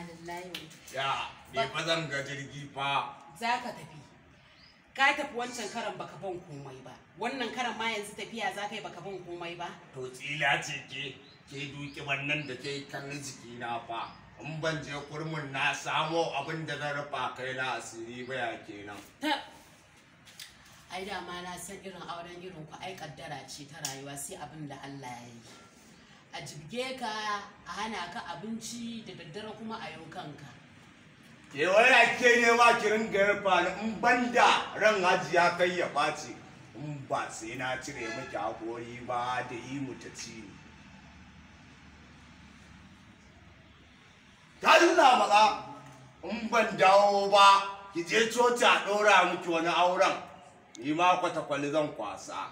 Lillahi. Ya, ni fa zan ga jirgi fa. Za ka tafi. Ka tafi wancan karan baka ban komai ba. Wannan karan ma yanzu tafiya za ka yi baka ban komai ba. To tsila ce ke duki wannan da ke kalli jikina fa. In ban je kurmin na samo abin da zan rufa kai na asiri ba ya kenan. Ta ai dama na san irin auren irin ku ai kaddara ce ta rayuwa sai abin da Allah ya yi. A jibge ka a hana ka abinci da daddare kuma a yau kanka. Ke waya ke ne ma ki ringa rufa ni in banda ran hajiya kai ya ɓaci. In ba sai na cire miki hakori ba da yi mu ta ci ni. Ta nuna maza in ban dawo ba ki je coci a ɗora miki wani auren. Ni ma kwatakwali zan kwasa.